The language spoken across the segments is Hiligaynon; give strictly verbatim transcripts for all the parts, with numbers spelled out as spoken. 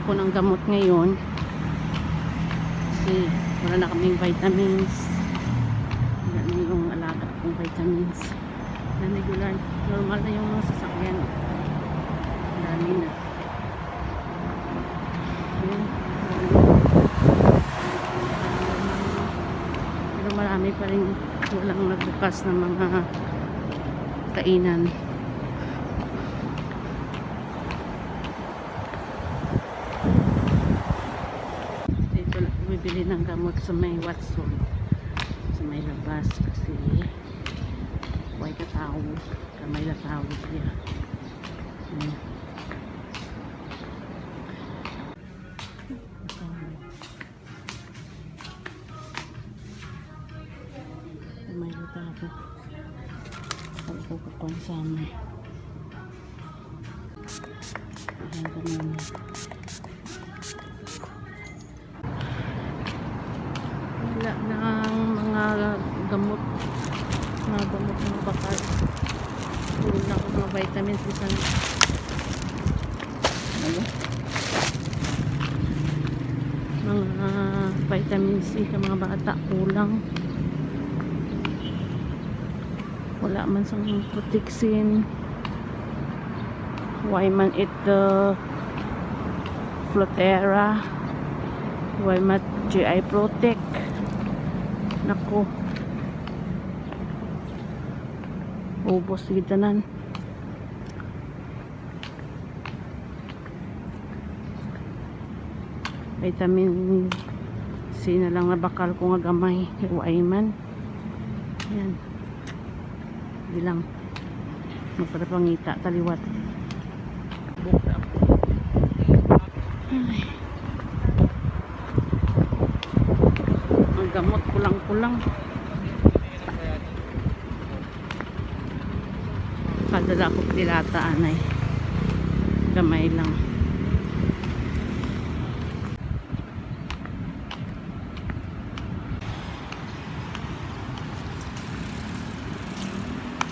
Ako ng gamot ngayon kasi wala na kaming vitamins. Wala na yung alaga kong vitamins. Nanigulan, normal na yung mga sasakyan. Ang dami na. Yun. Pero marami pa rin walang nagbukas ng mga kainan. Dito lang bibili ng gamot sa may Watson, sa may labas, kasi way katao, sa may lataw siya. Ayan. May lataw. Ako kakuan sa amin. Ayan, ganun. Wala nang mga gamot. Mga gamot ng bakal. Kulang mga vitamins, bisan ano? Mga vitamin C sa mga bata, kulang. Wala man sang protection. Why man it, uh, Flutera? Why man G I Protect? Nako. Ubos gid tanan. Vitamin C na lang nabakal ko nga gamay. Why man. Yan. Di lang. Magpapangita taliwat. Ay. Ang gamot, kulang-kulang. Kadala ko pilata, anay. Gamay lang.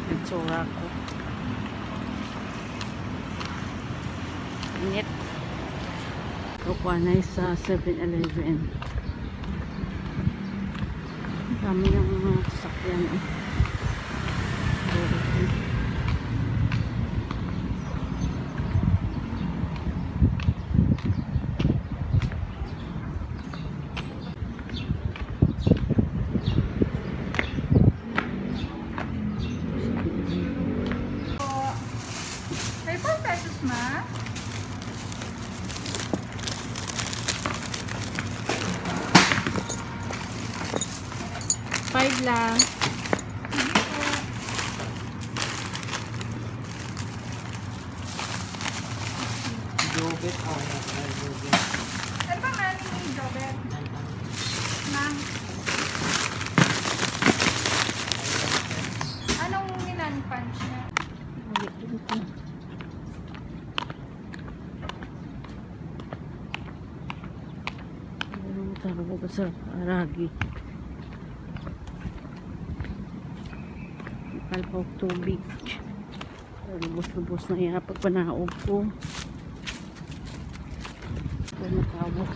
Itsura ko. Init. Kukuha na sa Seven Eleven. Ang dami ng mga sasakyan, eh. May four pesos, ma? Five lang. Jobet, oh, yeah, jobet. Ano ba meaning ni jobet? Nang. Anong ninan punch niya? Ang tawag ko sa aragi. Palpok tubig. Lubos-lubos na iya pagpanaog ko. Kaya matawag.